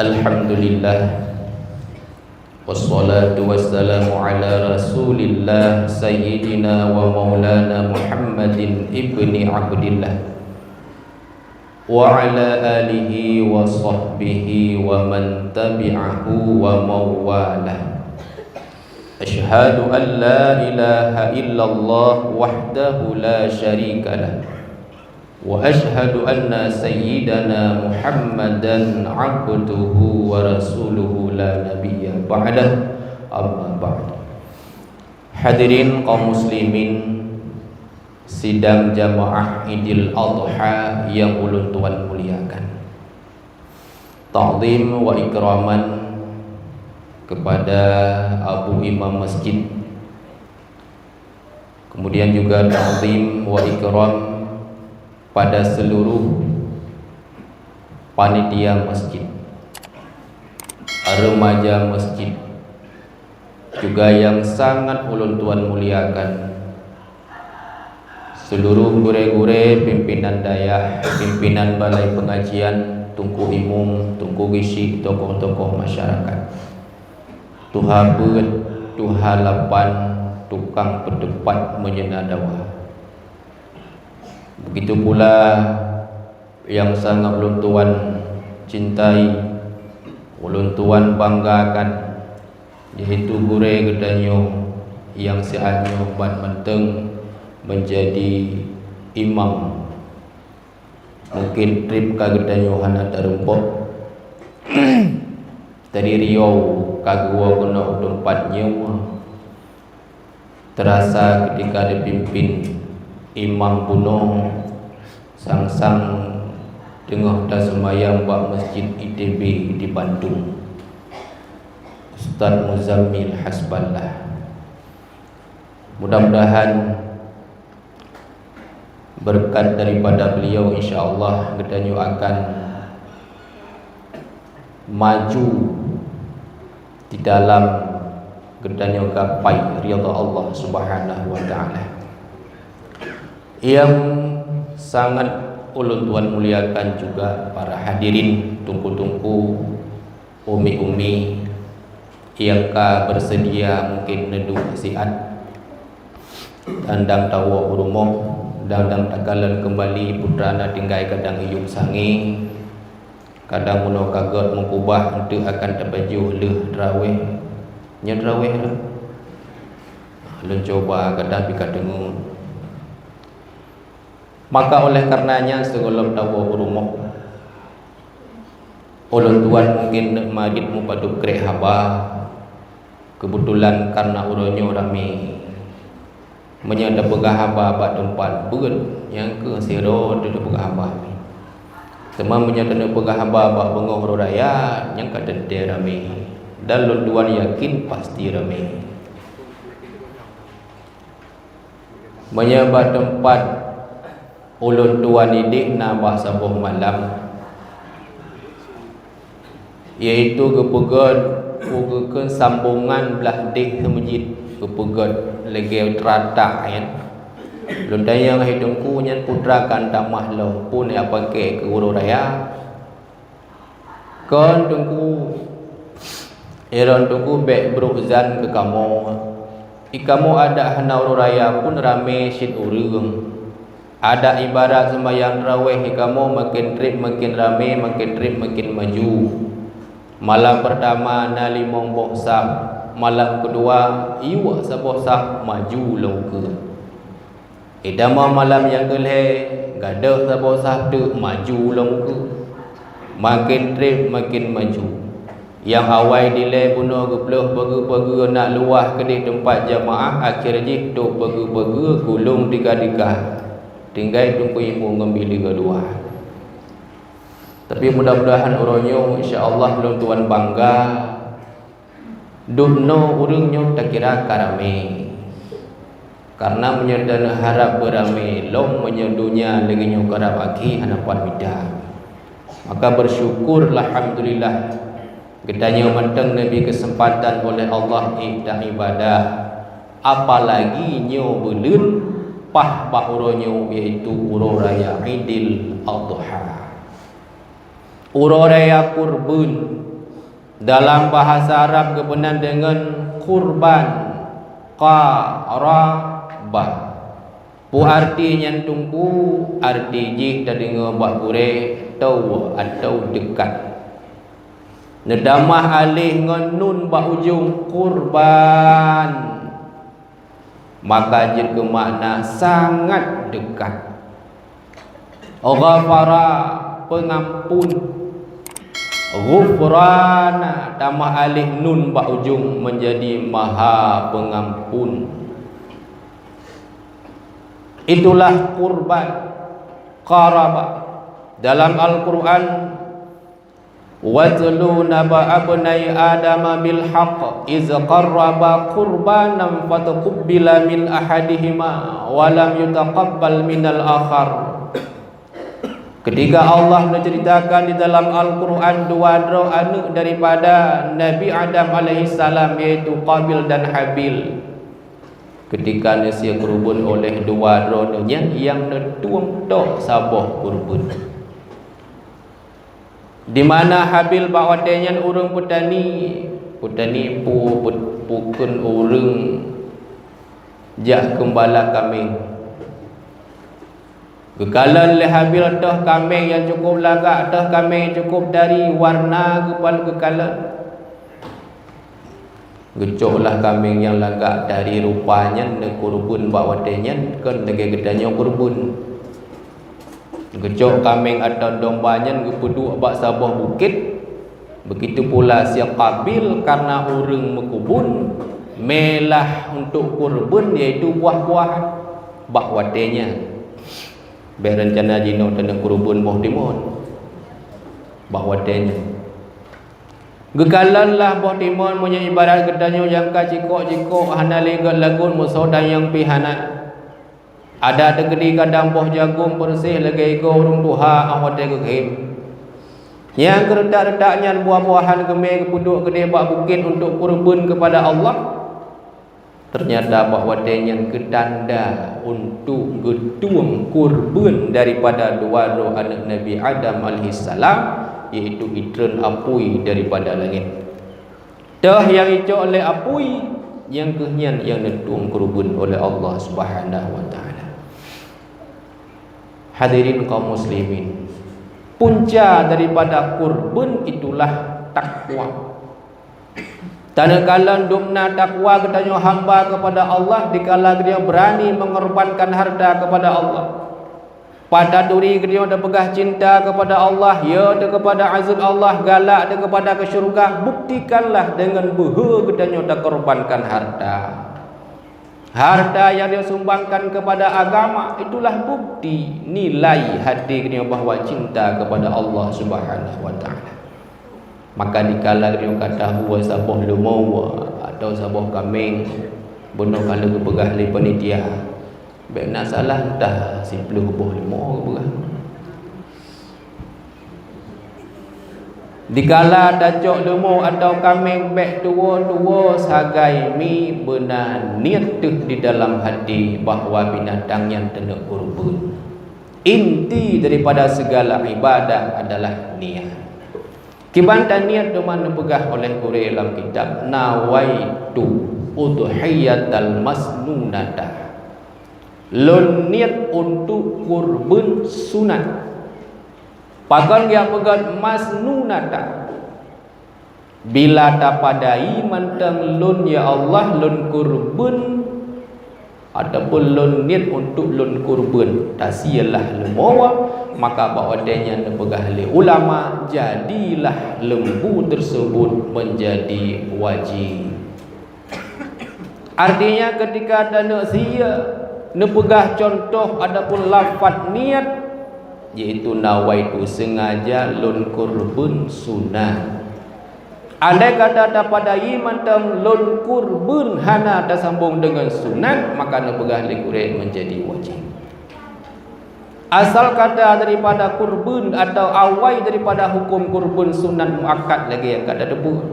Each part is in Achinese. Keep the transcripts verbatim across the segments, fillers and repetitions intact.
Alhamdulillah. Wassalatu wassalamu ala Rasulillah, Sayyidina wa Maulana Muhammadin ibni Abdillah, wa ala alihi wa sahbihi wa man tabi'ahu wa mawalah. Asyhadu an la ilaha illallah wahdahu la syarika lah. Wa asyhadu anna sayyidana Muhammadan abduhu wa rasuluhu la nabiyya ba'dah. Amma ba'd. Hadirin kaum muslimin, sidang jamaah Idul Adha yang ulôn tuan muliakan. Ta'zim wa ikraman kepada Abu Imam Masjid. Kemudian juga ta'zim wa ikram pada seluruh panitia masjid, remaja masjid, juga yang sangat ulôn tuan muliakan, seluruh gurée-gurée, pimpinan dayah, pimpinan balai pengajian, teungku imum, teungku geuchik, tokoh-tokoh masyarakat. Tuha peuet, tuha lapan, tukang peutupat meunyeuna dawa. Begitu pula yang sangat ulôn tuan cintai, ulôn tuan banggakan, yaitu gurée geutanyoe nyang siat nyoe ban mantong menjadi imam. Mungkin treb ka geutanyoe hana tarumpok. Tadi riyoe ka geuwoe keunoe u teumpat nyoe. Terasa ketika dipimpin imam bunoe, sang-sang teungoh taseumayang bak Masjid I T B di Bandung, Ustaz Muzammil Hasballah. Mudah-mudahan berkat daripada beliau, insya Allah geutanyoe akan maju di dalam geutanyoe gapai ridha Allah Subhanahu wa Ta'ala. Yang sangat ulôn tuan muliakan juga para hadirin, teungku-teungku, umi-umi yang ka bersedia mungkin neuduek siat, dan dang tawoe u rumoh, dan dang takalon keumbali, putra na tinggai kadang iyup sangé, kadang meunoe ka gét meukubah, eunteuk akan tapajoh lheueh teurawéh. Nyoe teurawéh lah. Lôn cuba kadang pih ka deungoe. Maka oleh karenanya, sigohlom tawoe u rumoh, ulôn tuan mungkin neuk marit meupadub krek haba. Keubeutulan kareuna uroe nyoe ramé. Meunyoe tapeugah haba bak teumpat beuet, nyang keuh sidroe tapeugah haba. Teuma meunyoe taneuk peugah haba bak beungoh uroe raya, nyang ka teuntée ramé. Dan lôn tuan yakin pasti ramé. Meunyoe bak teumpat ulôn tuan idéh na bak saboh malam, yaitu geupeugét, peue geukheun sambongan blah déh seumeujid, geupeugét lagée teuratak nyan. Lôn tanyong hai teungku, nyan putra kan tamah lom, peue nyang paké keu uroe raya? Kon teungku, iron teungku bék brok zan keu kamoe. I kamoe adak hana uroe raya pun ramé cit ureuëng. Adak ibarat seumayang teurawéh i kamoe, maken treb maken ramé, maken treb maken maju. Malam peurtama na limong boh saf, malam keudua yuek saboh saf maju lom ukeue. Idama malam nyang keulhée, gadôh saboh saf teuk maju lom ukeue. Maken treb maken maju. Nyang awai dilée bunoe geuploh pageue-pageue nak luwah keudeh teumpat jamaah, akhé jih trok pageue-pageue gulong tiga-tiga. Tinggai teungku imum ngon bileue luwah. Tapi mudah-mudahan uroe nyoe insya Allah lôn tuan bangga. Dum noe ureuëng nyoe takira ka ramé. Karena meunyoe taneuharab beuramé lom, meunyoe donya lagée nyoe karab akhé hana pat mita. Maka bersyukur, alhamdulillah, geutanyoe mantong neubri keuseumpatan oleh Allah ék taibadah, apalagi nyoe buleuen paih bak uroe nyoe, yaitu uroe raya Idul Adha. Uroe raya kurban, dalam bahasa Arab geupeunan deungon kurban, qarabah. Peue arti nyan Teungku? Arti jih tadeungoe bak gurée, toe atau deukat. Neutamah aléh ngon nun bak ujong, kurban. Maka jeuet keu makna sangat deukat. Ghafara, peungampun. Ghufrana, tamah aléh nun bak ujong, meunjadi Maha Peungampun. Itulah kurban, qaraba. Dalam Al-Qur'an, "Watlu naba abnai Adama bil haqq, iz qarraba qurbanan fatuqbila min ahadihima wa lam yutaqabbal minal akhar." Ketika Allah menceritakan di dalam Al-Qur'an dua droe aneuëk daripada Nabi Adam alaihissalam, yaitu Qabil dan Habil. Ketika neusie kurban oleh dua droe nyan, nyang neutueng tok saboh kurban. Di mana Habil bak watée nyan ureuëng peutani, peutani pu-, pu-, pukon ureuëng jak geumbala kaméng. Geukalon lé Habil toh kaméng nyang cukup lagak, toh kaméng nyang cukup dari, warna geupal geukalon. Geucok lah kaméng nyang lagak dari rupa nyan neukurban bak watée nyan, kon lagée geutanyoe kurban. Geucok kaméng atau domba nyan geupeuduek bak saboh bukét. Begitu pula si Qabil, karena ureuëng meukubun, meulah untuk kurban, yaitu buah-buahan bak watée nyan. Bék reuncana jinoe taneuk kurban boh timon bak watée nyan. Geukalon lah boh timon, meunyoe ibarat geutanyoe nyang ka cikok-cikok, hana lé gét lagot, musoh dayang pih hana. Adak teukeudi kadang boh jagong peureuseh lagée igoe ureuëng tuha óh watée geukhem. Nyang geuretak-retak nyan buah-buahan geumé geupeuduek keudeh bak bukét untuk kurban keupada Allah. Teunyata bak watée nyan keutanda untuk geutueng kurban daripada dua droe aneuëk Nabi Adam alaihissalam, yaitu itreun apui daripada langét. Toh nyang icok lé apui, nyang kheueh nyan nyang neutueng kurban oleh Allah Subhanahu wa Taala. Hadirin kaum muslimin, punca daripada kurban itulah takwa. Taneuk kalon dum na takwa geutanyoe hamba keupada Allah dikala geutanyoe beurani meungorbankan hareuta keupada Allah. Pat turi geutanyoe tapeugah cinta keupada Allah, ya teuh keupada azeub Allah, galak teuh keupada keu syeuruga, buktikanlah deungon beuhe geutanyoe takorbankan hareuta. Hareuta nyang geusumbangkan keupada agama, itulah bukti nilai hati geutanyoe bahwa cinta keupada Allah Subhanahu wa Taala. Maka dikala geutanyoe ka tahue saboh leumo atau saboh kaméng, bunoe ka lheueh geupeugah lé panitia, bék na salah entah siplôh boh leumo geupeugah. Dikala tacok leumo atau kaméng, bék tuwoe-tuwoe sagai mi, beuna niet teuh di dalam hati bahwa binatang nyan taneuk kurban. Inti daripada segala ibadah adalah niat. Kiban taniet teuma neupeugah oleh gurée lam kitab, "Nawaitu udhiyatal masnunata." Lôn niet untuk kurban sunat. Pakon geujak peugét masnunata? Bila tapadai mantong lôn, ya Allah, lôn kurban, ataupun lôn niet untuk lôn kurban, tasielah leumo, maka bak watée nyan neupeugah lé ulama, jadilah lembu tersebut menjadi wajib. Artinya, ketika taneuk sie, neupeugah contoh ataupun lafaz niet, yaitu nawaitu, sengaja lôn kurban sunat. Andai kata tapadai mantong lôn kurban hana tasambong deungon sunat, maka neupeugah lé gurée meunjadi wajéb. Asal kata daripada kurban atau awai daripada huköm kurban sunat muakkad lagée nyang ka tateupeue.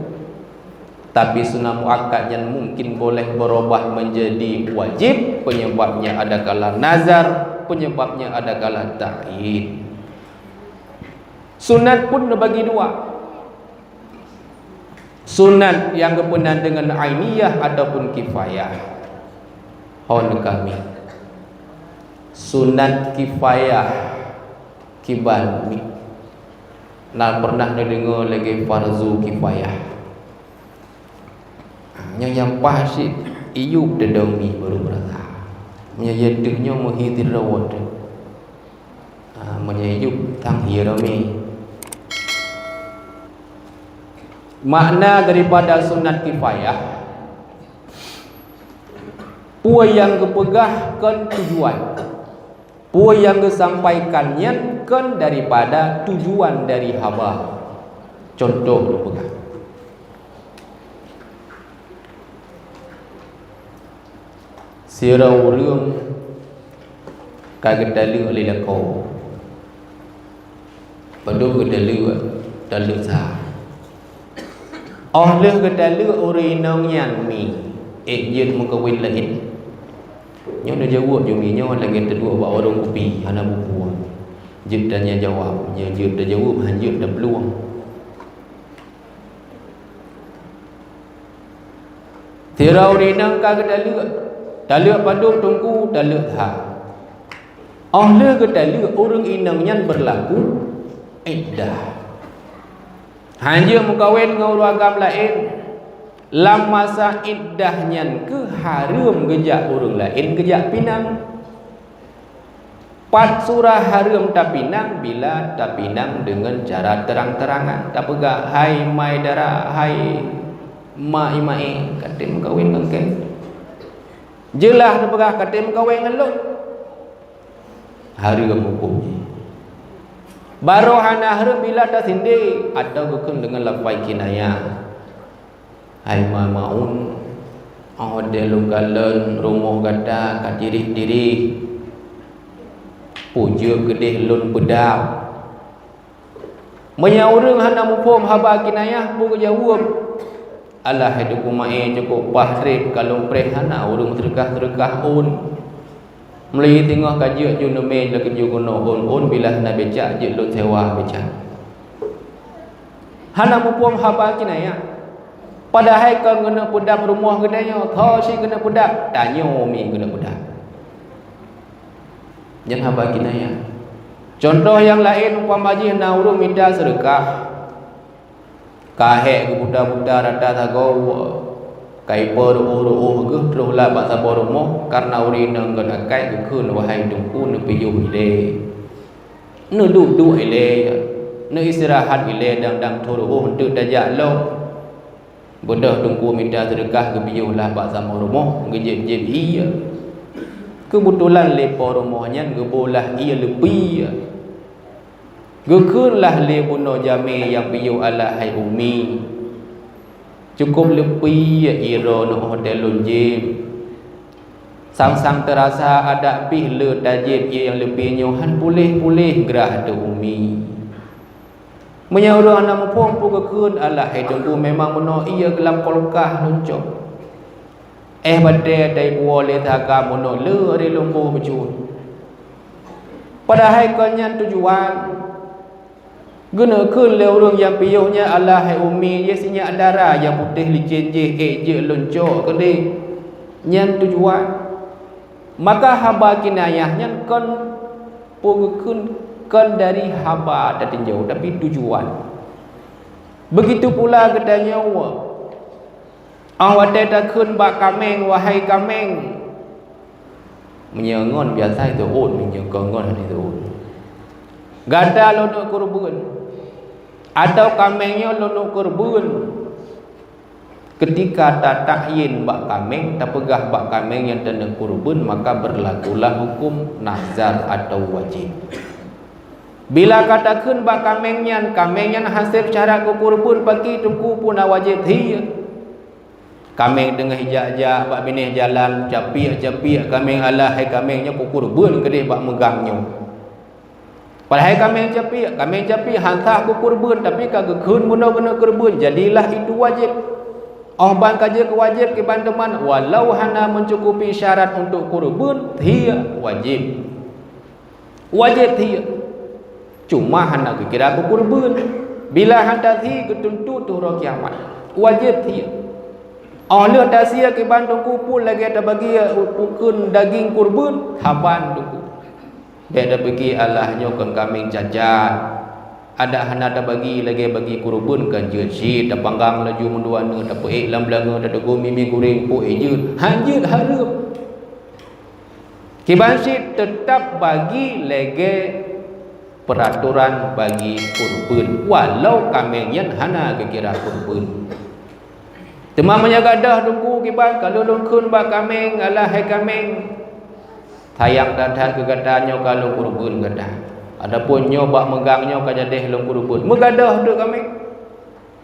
Tapi sunat muakkad nyan mungkin boleh beurubah meunjadi wajéb, peunyeubabnya adakala nazar, peunyeubabnya adakala ta'yin. Sunat pun neubagi dua. Sunat nyang geupeunan deungon ainiyah ataupun kifayah. Hon kami. Sunat kifayah kiban mi. Na pernah neudeungoe lagée farzu kifayah. Nyoe nyang paih cit iyup teudong mi baru beurasa. Meunyoe yue deuh nyoe meuhi tirawot. Ha, meunyoe yup tang hireumi. Makna daripada sunat kifayah, peue nyang geupeugah kon tujuan. Peue nyang geusampaikan nyan kon daripada tujuan dari haba. Contoh geupeugah. Sidroe ureuëng ka geutaleuek lé lakoe. Padub geutaleuek, taleuek sa. Óh lheueh geutaleuek ureuëng inong nyan mi, ék jeuet meukawen laén. Nyoe neujaweueb jumi nyoe lagée teuduek bak warong kupi hana bubueng. Jeuet tanya jaweueb, nyoe jeuet tajaweueb han jeuet taplueng. Sidroe ureuëng inong ka geutaleuek, taleuek padub teungku, taleuek that. Óh lheueh geutaleuek ureuëng inong nyan beurlaku iddah. Hanjeuet meukawen ngon ureuëng agam laén. Lam masa iddah nyan keuh hareuem geujak ureuëng laén geujak pinang. Pat surah hareuem tapinang bila tapinang deungon cara terang-terangan, tapeugah, "Hai mai dara, hai ma imaé, ka tém meukawen ngon kèe." Jeulaih tapeugah, "Ka tém meukawen ngon lôn." Hareuem huköm jih. Barô hana hareuem bila tasindé atawa geukheun deungon lafai kinayah. Hai ma Maun, óh watée lôn kalon rumoh gata ka tirih-tirih, peue jeuet keudeh lôn peudap. Meunyoe ureuëng hana muphom haba kinayah, peue geujaweueb? Alah hai teungku maé, cukôp paih treb ka lôn preh hana ureuëng seudeukah-seudeukah ôn. Meuli teungoh ka jeuet ju neumé lagée ju keunoe ôn-ôn bila hana becak jeuet lôn sewa becak. Hana muphom haba kinayah. Padahai kon keuneuk peudap rumoh geutanyoe, tho cit keuneuk peudap, tanyoe mi keuneuk peudap. Nyan haba kinayah. Cuntoh nyang laén umpama jih na ureuëng mita seudeukah. Ka hék geubuta-buta rata sagoe, ka ipo reuôh-reuôh geuh troh lam bak saboh rumoh, kareuna ureuëng inong ngon akai geukheun, "Wahai teungku, neupiôh ilée, neuduek-duek ilée, neuistirahat ilée, dang-dang troh reuôh eunteuk tajak lom." Beudôh teungku mita seudeukah geupiôh lah bak saboh rumoh, geujieb-jieb ié. Keubeutulan lé po rumoh nyan geuboh lah ié leupie. Geukheun lah lé bunoe jamé nyang piôh, "Alah hai umi, cukôp leupie ié droeneuh óh watée lôn jieb. Sang-sang teurasa adak pih le tajieb ié nyang leupie nyoe, han puléh-puléh grah teuh umi." Meunyoe ureuëng hana muphom peue geukheun, "Alah hai teungku, memang bunoe ié geulam kulkah lôn cok. Éh batée dai buwoe lé saga bunoe le ari lôn boh meucue." Padahai kon nyan tujuan. Geuneuk kheun lé ureuëng nyang piôh nyan, "Alah hai umi, jih sinyak dara nyang putéh licén jih ék jeuet lôn cok keudeh." Nyan tujuan. Maka haba kinayah nyan kon peue geukheun, kon dari haba tatinjau, tapi tujuan. Begitu pula geutanyoe. Óh watée takheun bak kaméng, "Wahai kaméng," meunyoe ngon biasa iteuôt, meunyoe kon ngon hana iteuôt. "Gata lôn neuk keureubeuen," atawa "Kaméng nyoe lôn neuk keureubeuen." Keutika tatakyin bak kaméng, tapeugah bak kaméng nyang taneuk keureubeuen, maka beurlakulah huköm nazar atawa wajéb. Bila ka takheun bak kaméng nyan, kaméng nyan haseb syarat keu kureubeuen paki teungku pun na wajéb thie. Kaméng teungoh jak-jak bak binéh jalan, capiek-capiek kaméng, alah hai kaméng nyoe keu kureubeuen keudeh bak meugang nyoe. Padahai kaméng capiek, kaméng capiek han sah keu kureubeuen, tapi ka geukheun bunoe keuneuk kureubeuen, jadilah itu wajéb. Óh ban ka jeuet keu wajéb kiban teuma, walau hana meucukupi syarat untuk kureubeuen, thie wajéb. Wajéb thie. Cuma hana geukira keu kureubeuen. Bila han tathie geutuntot uroe kiamat. Wajéb thie. Óh lheueh tasie kiban teungku pun lagée tabagi ukeuen daging kureubeuen, saban teungku. Bék tapike alah nyoe kon kaméng cacat. Adak hana tabagi lagée bagi kureubeuen kan jeuet cit, tapanggang laju meudua nyoe, tapeuék lam beulangöng, tateugom mimi guréng, po ék jeuet. Han jeuet, hareuem. Kiban cit teutab bagi lagée peuratoran bagi kureubeuen, walau kaméng nyan hana geukira kureubeuen. Teuma meunyoe gadôh teungku kiban ka lôn kheun bak kaméng, alah hai kaméng, sayang that-that keu gata nyoe ka lôn kureubeuen gata. Adapun nyoe bak meugang nyoe ka jadeh lôn kureubeuen. Meugadôh deuek kaméng.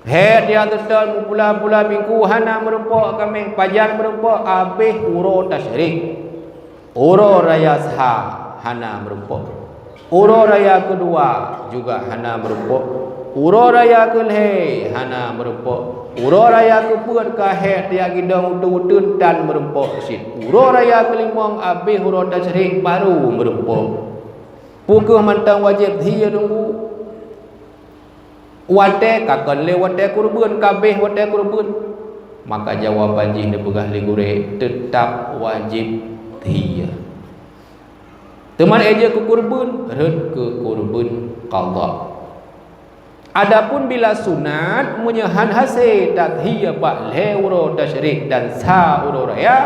Hék tiak teuton mupula-pula bingku hana meurumpok kaméng, pajan meurumpok abéh uroe tasyrik. Uroe raya sa hana meurumpok. Uroe raya keudua juga hana meurumpok. Uroe raya keulhée hana meurumpok. Uroe raya keupeuet ka hék tiak gidong uteuen-uteuen tan meurumpok cit. Uroe raya keulimong abéh uroe tasyrik barô meurumpok. Peu kheueh mantong wajéb thie teungku? Watée ka kon lé watée kureubeuen, ka abéh watée kureubeuen, maka jawaban jih neupeugah lé gurée teutab wajéb thie. Teuma ék jeuet keu kureubeuen, rhot keu kureubeuen qadha. Adapun bila sunat, meunyoe han hase tathie bak lhée uroe tasyrik dan sa uroe raya,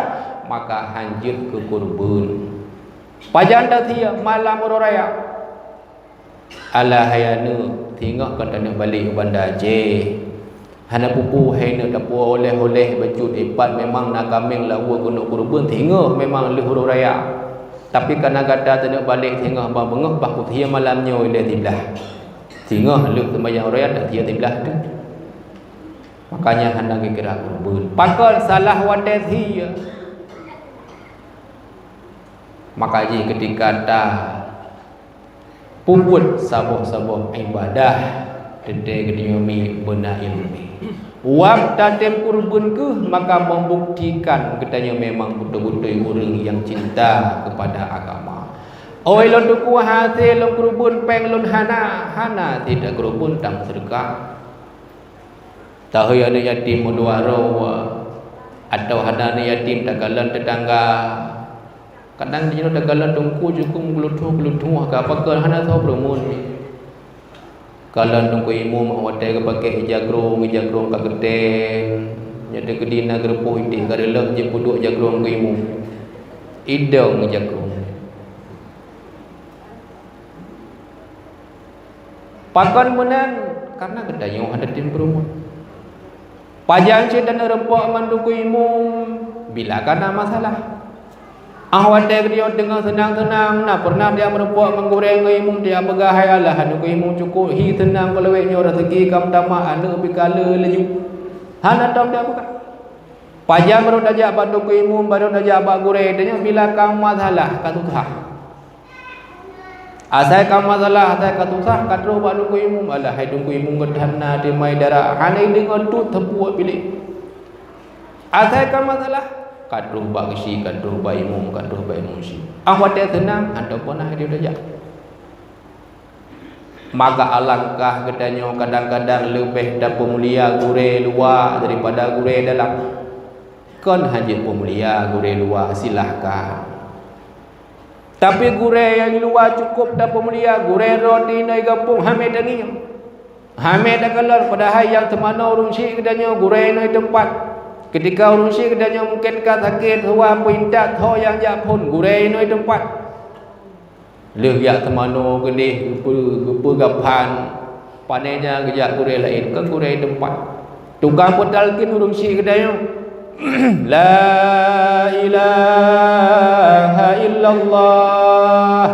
maka han jeuet keu kureubeuen. Pajan tathie malam uroe raya? Alah hai aneuk, singoh ka taneuk balek u Banda Aceh. Hana peue-peue hai neuk tapuwoe oleh-oleh bacut, ipat memang na kaméng lawa keuneuk kureubeuen singoh memang lheueh uroe raya. Tapi kana gata taneuk balek singoh bak beungoh, bah kuthie malam nyoe ilée siblaih. Singoh lheueh seumayang uroe raya tathie siblaih teuh. Makanya hana geukira kureubeuen. Pakon salah watée thie? Maka jih keutika ta peubuet saboh-saboh ibadah, teuntée geutanyoe mi beuna ileumé. Wab tatem kureubeuen kheueh maka membuktikan geutanyoe memang beutôi-beutôi ureuëng nyang cinta keupada agama. Oi lôn teungku, hasé lôn kureubeuen péng lôn hana, hana sit takureubeuen tam seudeukah. Tahôi aneuk yatim meudua droe, atawa hana aneuk yatim takalon teutangga. Kadang jinoe takalon teungku jukung geuluthoh-geuluthoh ka pakon hana soe peureumeun. Kalon teungku imum watée geupakék ija krong, ija krong ka geutem. Nyoe teukeudi na geureupôh iték ka reuloh jipeuduek ija krong keu imum. Idong ija krong. Pakon meunan? Karena geutanyoe hana tem peureumeun. Pajan cit taneuk reumpok ngon teungku imum bila ka na masalah. Ah watée geutanyoe teungoh seunang-seunang, na peureunah tiak meureumpok ngon gurée ngon imum, tiak peugah hai alah teungku imum cukôp hi seunang keulawét nyoe raseuki ka meutamah aneuk pih ka le laju. Hana tom tiak peugah. Pajan barô tajak bak teungku imum, barô tajak bak gurée, tanyoe bila ka masalah, ka susah. Asai ka masalah, asai ka susah, ka troh bak teungku imum, alah hai teungku imum geutanyoe na teumai dara, hana ideungoe tut teupuek piléh. Asai ka masalah, ka troh bak geuchik, ka troh bak imum, ka troh bak imum chik. Ah watée seunang, hantom peureunah ideungoe tajak. Maka alangkah geutanyoe kadang-kadang leubeh tapeumulia gurée luwa daripada gurée dalam. Kon hana jeuet peumulia gurée luwa, silahkan. Tapi gurée nyang luwa cukôp tapeumulia, gurée droe di inoe gampông hana tangieng. Hana takalon, padahai nyang teumanoe ureuëng chik geutanyoe gurée inoe teumpat. Keutika ureuëng chik geutanyoe mungken ka sakét, suah peuintat, tho nyang jak phon gurée inoe teumpat. Lheueh jak teumanoe geudeh geupeu-, geupeugaphan, pané nyan geujak gurée laén, kon gurée teumpat. Tukang peutalkin ureuëng chik geutanyoe, "La ilaha illallah."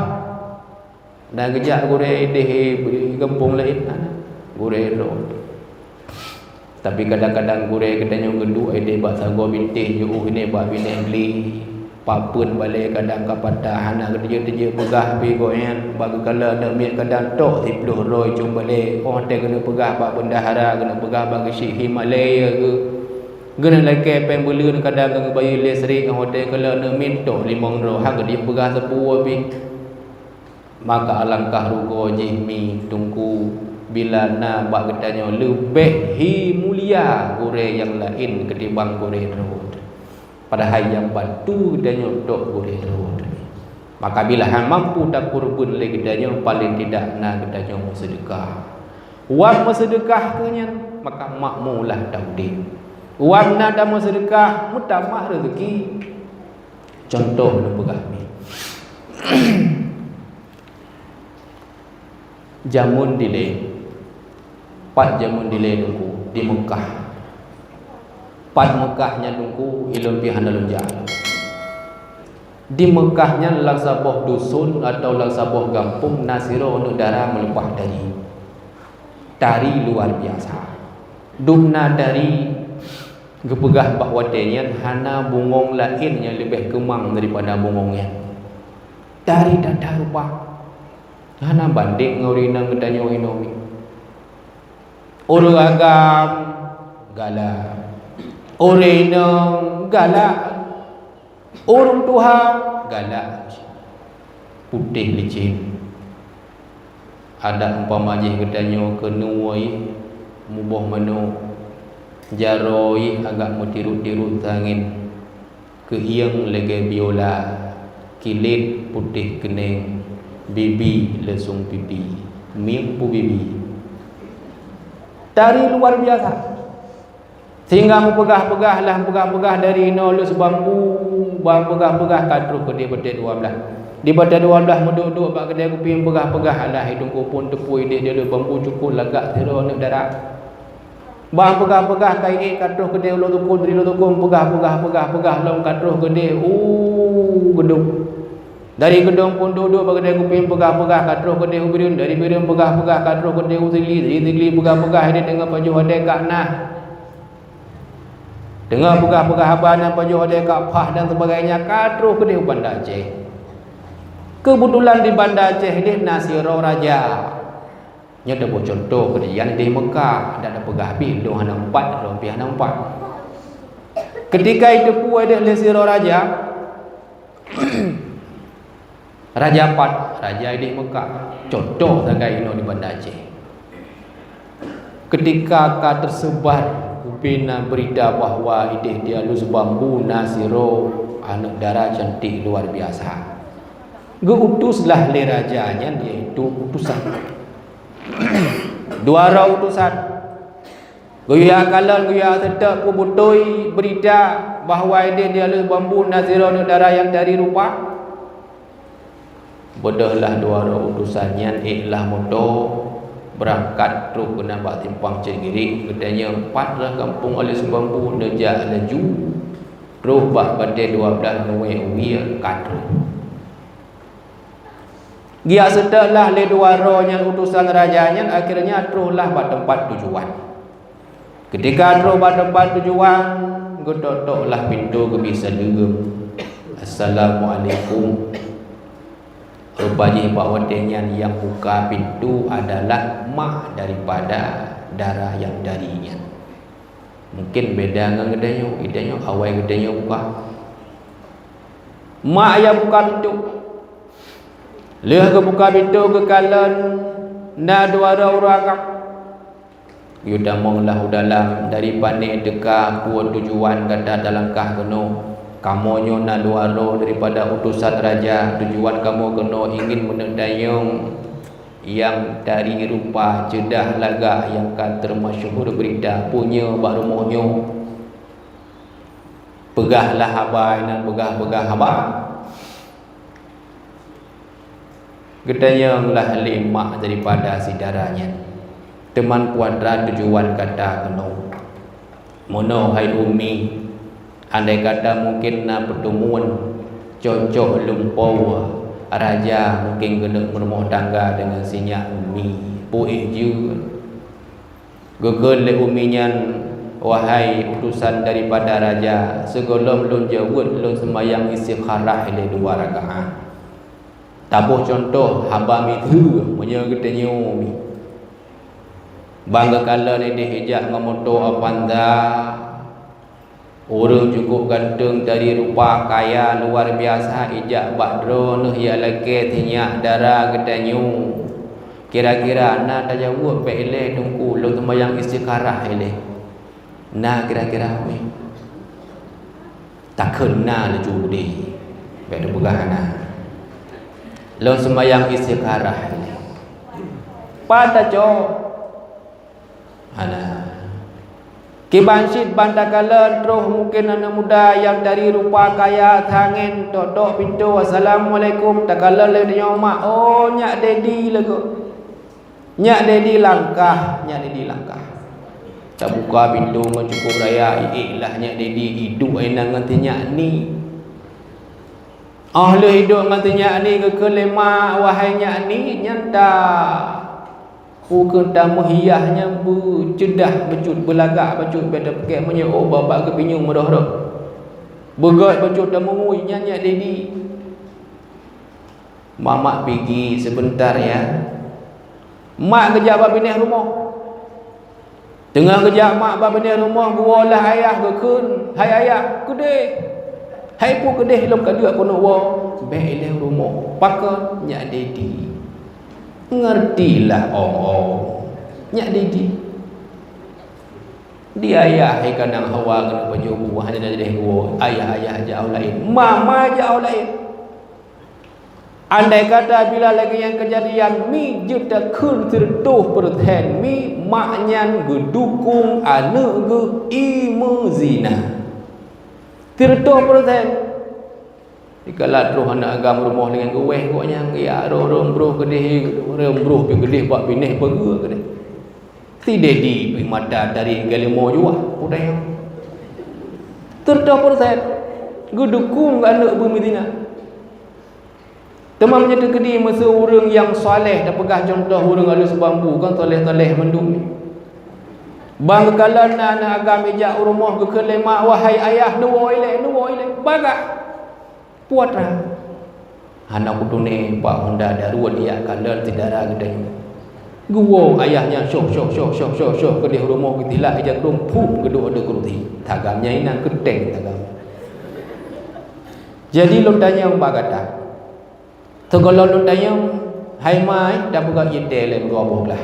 Na geujak gurée idéh di gampông laén, na gurée droe. Tapi kadang-kadang gurée geutanyoe geuduek idéh bak sagoe bintéh, jiôh iné bak binéh glé. Papeuen balée kadang ka patah, hana geuteujeue-teujeue peugah pih gobnyan. Bak geukalon aneuk miet kadang tok siplôh droe icong balée. Óh watée keuneuk peugah bak bendahara, keuneuk peugah bak geuchik hé malée geuh. Geuneuk lakée péng buleuen kadang ka geubayeue lé srek, óh watée kalon aneuk miet tok limong droe, hana geuteujeue peugah sapeue pih. Maka alangkah rugoe jih mi Teungku bila na bak geutanyoe leubeh hi mulia gurée nyang laén keutimbang gurée droe. Padahai nyang bantu geutanyoe tok gurée droe. Maka bila hana mampu takeureubeuen lé geutanyoe, paléng tidak na geutanyoe meuseudeukah. Wang meuseudeukah keu nyan, maka makmu lah taudeb. Wang na tameuseudeukah, meutamah reuzeuki. Cuntoh lôn peugah mi. Jameun dilée, pat jameun dilée Teungku, di Meukah. Pat Meukah nyan Teungku, ilôn pih hana lôn jak. Di Meukah nyan lam saboh dusun atawa lam saboh gampông na sidroe aneuk dara meuleupah tari. Tari luar biasa. Dumna tari geupeugah bak watée nyan hana bungöng laén nyang leubeh keumang daripada bungöng nyan. Tari tata rupa. Hana bandéng ngon ureuëng inong geutanyoe inoe. Ureuëng agam galak. Ureuëng inong galak. Ureuëng tuha galak. Putéh licén. Adak umpama jih geutanyoe keunoe muboh manok, jaroe agak meutirot-tirot angén. Keuieng lagée biola, kilét putéh keuneng, bibi leusong pipi, mieng pu bibi. Tari luar biasa. Sehingga meupeugah-peugah lah, peugah-peugah dari inoe lus bambu, bang peugah-peugah ka troh keudeh batée dua blaih. Di batée dua blaih meuduek-duek bak keudeh kupi meupeugah-peugah, alah, hidong kupon teupui deh dia lus bambu cukôp lagak sidroe aneuk dara. Bang peugah-peugah ka iék ka troh keudeh ulo tukon, dari ulo tukon peugah-peugah, peugah-peugah lom ka troh keudeh u geudong. Dari geudong pun duek-duek bak keudeh kuping peugah-peugah ka troh keudeh u Bireuen, dari Bireuen peugah-peugah ka troh keudeh u Sigli, dari Sigli peugah-peugah ideh teungoh pajoh adée ka nah. Teungoh peugah-peugah haba nyan pajoh adée ka pah dan sebagainya ka troh keudeh u Banda Aceh. Keubeutulan di Banda Aceh ideh na sidroe raja. Nyoe teuboh cuntoh keudeh ideh Meukah, dak tapeugah pih lôn hana meupat, lôn pih hana meupat. Keutika iteupeue ideh lé sidroe raja, raja pat, raja ideh Meukah, cuntoh sagai inoe di Banda Aceh. Keutika ka teuseubar ubena beurita bahwa ideh di alus bambu na sidroe aneuk dara cantik luar biasa, geu-utus lah lé raja nyan, yaitu utusan. Dua droe utusan. Geuyue kalon, geuyue seutôt peubutôi beurita bahwa ideh di alus bambu na sidroe aneuk dara nyang tari rupa. Beudôh lah dua droe utusan nyan ék lah moto beurangkat troh keunan bak simpang Cot Girik, geutanyong pat lah gampông alus bambu, neujak laju troh bak batée dua blaih nuwée u wie ka troh. Geujak seutôt lah lé dua droe nyan utusan raja nyan, akhirnya troh lah bak teumpat tujuan. Keutika troh bak teumpat tujuan, geutok-tok lah pintoe geubri saleuem, "Assalamualaikum." Rupa jih bak watée nyan nyang buka pintoe adalah mak daripada dara nyang tari nyan. Mungken beda ngon geutanyoe, geutanyoe awai geutanyoe buka. Mak nyang buka pintoe. Lheueh geubuka pintoe geukalon na dua droe ureuëng agam. Geuyue tamong lah u dalam, dari pané teuka, peue tujuan gata talangkah keunoe? Kamoe nyoe na dua droe daripada utusan raja, tujuan kamoe keunoe ingin meuneutanyong nyang tari rupa ceudah lagak nyang ka teumasyhur beurita, peue nyoe bak rumoh nyoe. Peugah lah haba inan, peugah-peugah haba. Geutanyong lah lé mak daripada si dara nyan, "Teuma peue atra tujuan gata keunoe?" "Meunoe hai Umi, andai kata mungken na peuteumuan, cocok lôn po Raja mungken geuneuk meurumoh tangga deungon si nyak Umi. Peue jeuet? Geukheun lé Umi nyan, "Wahai utusan daripada raja, sigohlom lôn jaweueb lôn seumayang istikharah ilée dua rakaat." Taboh cuntoh haba miseue meunyoe geutanyoe Mi. Ban geukalon ideh ijak ngon moto Avanza, ureuëng cukup ganteng dari rupa kaya luar biasa, ijak bak droeneuh ijak lakée si nyak dara geutanyoe. Kira-kira na tajaweueb bék ilée Teungku, lôn seumayang istikharah ilée. Na kira-kira meuh? Takheun na laju udeh. Bék teupeugah hana. Lôn seumayang istikharah ilée. Pat tacok? Hana. Kiban cit ban takalon troh mungken aneuëk muda nyang dari rupa kaya tangen tok-tok pintoe, "Assalamualaikum." Takalon lé nyoe mak, "Oh, nyak Dedi lagoe." Nyak Dedi langkah, nyak Dedi langkah. Tabuka pintoe ngon cukup raya, iék lah nyak Dedi, iduek inan ngon si nyak Ni. Óh lheueh iduek ngon si nyak Ni geukheun lé mak, "Wahai nyak Ni, nyan ta ukeue tameuhiah nyan beuceudah bacut, beulagak bacut, bék tapeugah meunyoe oh babah geupinyueng meudroh-droh. Beugét bacut tameungui nyan nyak Dedi." Mamak pigi seubeuntar ya. Mak geujak bak binéh rumoh. Teungoh geujak mak bak binéh rumoh, geuwoe lah ayah geukheun, "Hai ayah, keudeh." "Hai peue keudeh lom ka deuek keuneuk woe?" "Bék ilée rumoh." "Pakon?" "Nyak Dedi." "Ngertilah ong-ong, nyak Dedi." Di ayah hai kanang hawa keuneuk pajoh buah hana deh woe. Ayah-ayah jak u laén, mama jak u laén. Andai kata bila lagée nyan keujadian, Mi jeuet takheun sireutôh peureusén Mi mak nyan geudukong aneuëk geuh i meuzina. Sireutôh peureusén. Dikala troh aneuëk agam rumoh lagée geuwéh gobnyan, geujak rhom-rhom broh keudeh, rhom broh pih keudeh bak binéh peue keudeh. Si Dedi pih mata tarék galeumo juah, peue tanyong. Sireutôh peureusén geudukong aneuëk beumeuzina. Teuma meunyoe teukeudi meuseu ureuëng nyang saleh, tapeugah cuntoh ureuëng alus bambu, kan saleh-saleh mandum. Ban geukalon na aneuëk agam ijak u rumoh geukheun lé mak, "Wahai ayah, neuwoe ilée, neuwoe ilée." "Bagah." "Putra." Hana kutuné bak honda daruet ijak kalon si dara geutanyoe. Geuwoe ayah nyan, shoh, shoh, shoh, shoh, shoh, keudeh u rumoh geutilak ija krueng, phum, geuduek ateueh keurusi. Tagam nyan inan keuteng tagam. Jadi lôn tanyong bak gata. Sigohlom lôn tanyong, hai ma, tapeugah jitée lé dua boh glah.